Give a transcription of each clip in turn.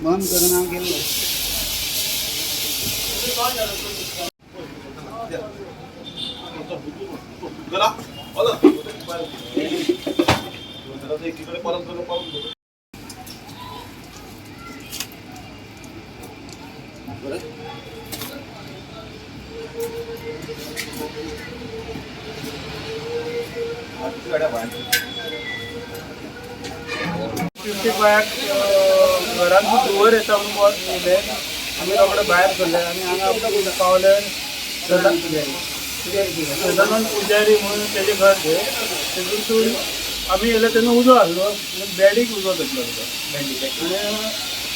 बंद करून हांव गेल्लो. घरान धुंवर येता म्हणून येयले, आमी रोखडे भायर सरले आनी हांगा पावले. सदानंद पुजारी म्हणून तेजें घर तें, तेतून आमी येयले तेन्ना उजो आहलो आनी बॅडीक उजो पेटलो तुका आनी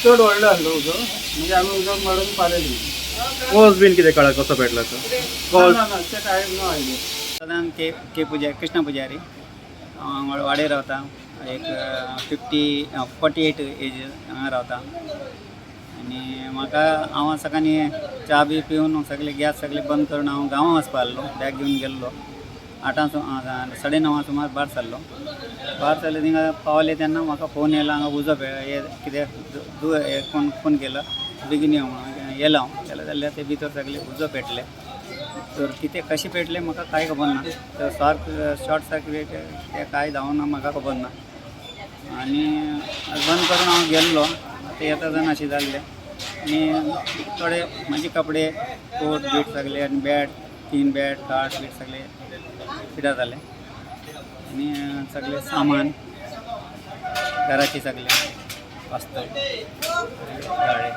चड व्हडलो आहलो उजो, मागीर आमी उजो मारून पालयली. कॉज बीन कितें कळ्ळा कसो पेटला तो? ना ना, ते कांय नो आयले. सदान के के पुजारी, कृष्णा पुजारी. हांव वाडे रावता. एक 50 48 एज हांगा रावता. आनी म्हाका हांव सकाळीं च्या बी पिवन सगळे गॅस सगळे बंद करून हांव गांवां वचपा आहलो. बॅग घेवन गेल्लो. आठां 9:30 सुमार भायर सरलो. भायर सरले, थिंगा पावले तेन्ना म्हाका फोन येयलो, हांगा उजो हे कितें हे कोण फोन केलो, बेगीन यो म्हणून. येयलो हांव. गेलो जाल्यार ते भितर सगळे उजो पेटले. तर कितें कशें पेटलें म्हाका कांय खबर ना. तर सार्क शॉर्ट सर्किट तें कांय जावना, म्हाका खबर ना. आनी बंद करून हांव गेल्लो, आतां येता जाण अशें जाल्लें. आनी थोडे म्हाजे कपडे, कोट बीट सगळे आनी बॅड, तीन बॅड, खाट बीट सगळे पिड्यार जाले. आनी सगळे सामान घराचे सगळे वस्तू गाडे.